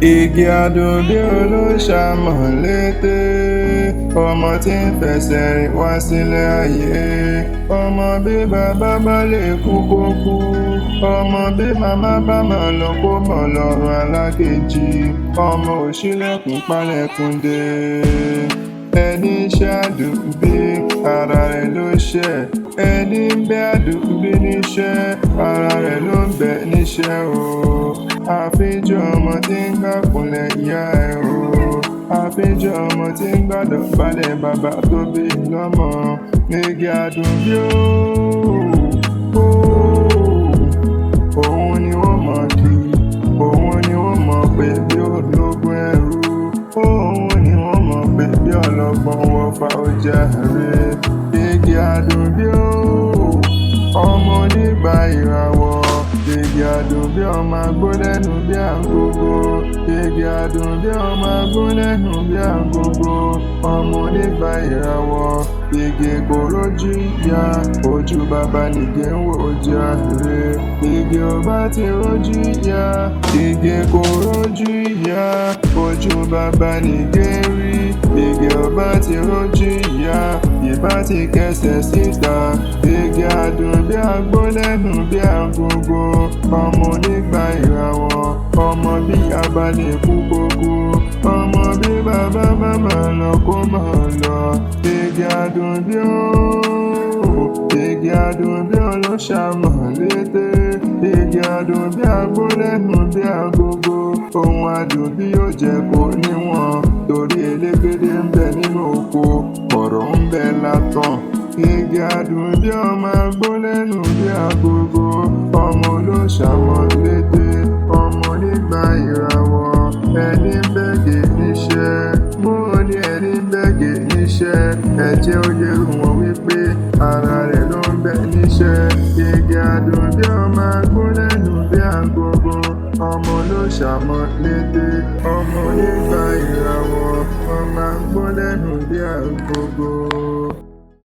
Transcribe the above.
Igi adùn bí olóṣàmọ̀lété, ọmọ tí ń fẹsẹ̀ rìn wá sílé ayé. Ọmọ bí bàbá bá lè kú kó kú, ọmọ bí màmá bá máa lọ kó mọ̀ lọ́rùn alákejì. Ọmọ òṣìlẹ̀kùn pálẹ̀kùn dé. Ẹni ṣàdùn bí ara rẹ̀ ló ṣẹ̀, ẹni ń bẹ́ àdùn bí níṣẹ́, ara rẹ̀ ló ń bẹ níṣẹ́ o. Àfijọ́ ọmọ tí ń gbàkúnlẹ̀ ìyá ẹ̀ o. Àfijọ́ ọmọ tí ń gbàdọ̀ balẹ̀ bàbá tó bí lọ́mọ. Igi adùn bí ó, òun ni wọ́n mọ̀ kí, òun ni wọ́n mọ̀ pé bí ológun ẹrú, òun ni wọ́n mọ̀ pé bí ọlọ́gbọ́n wọ́fà ọjà rẹ̀. Igi adùn bí ó, ọmọ onígbà ìràwọ̀. Igi adùn bí ọmọ agbólẹ́nu bí agogo. Igi adùn bí ọmọ agbólẹ́nu bí agogo. Ọmọ onígbà ìràwọ̀. Igi kò rójú ìyá, ojú bàbá nìgé ń wò ọjà rẹ̀. Igi ọba ti rójú ìyá, igi kò rójú ìyá, ojú bàbá nìgé rí. Igi ọba ti rójú ìyá, ìbá ti kẹsẹ̀ síta. Igi adùn bí agbólẹ́nu bí agogo. Ọmọ onígbà ìràwọ̀, ọmọ bí abalẹ̀ kú kókó. Ọmọ bí bàbá bá máa lọ kó máa lọ. Igi adùn bí ó, igi adùn bí olóṣàmọ̀lété. Igi adùn bí agbólẹ́nu bí agogo. Ohun adùn bí yóò jẹ́ kó níwọ̀n, torí elégédé ń bẹ nínú oko, ọ̀rọ̀ ń bẹ látàn. Igi adùn bí ọmọ agbólẹ́nu bí agogo. Ọmọ olóṣàmọ̀lété, ọmọ onígbà ìràwọ̀. Ẹni ń bẹ́gẹ̀ níṣẹ́, bó ní ẹni ń bẹ́gẹ̀ níṣẹ́, ẹ̀jẹ̀ ó yẹ wọ́n wípé ara rẹ̀ ló ń bẹ níṣẹ́. Igi adùn bí ọmọ agbólẹ́nu bí agogo. Ọmọ olóṣàmọ̀lété, ọmọ onígbà ìràwọ̀, ọmọ agbólẹ́nu bí agogo.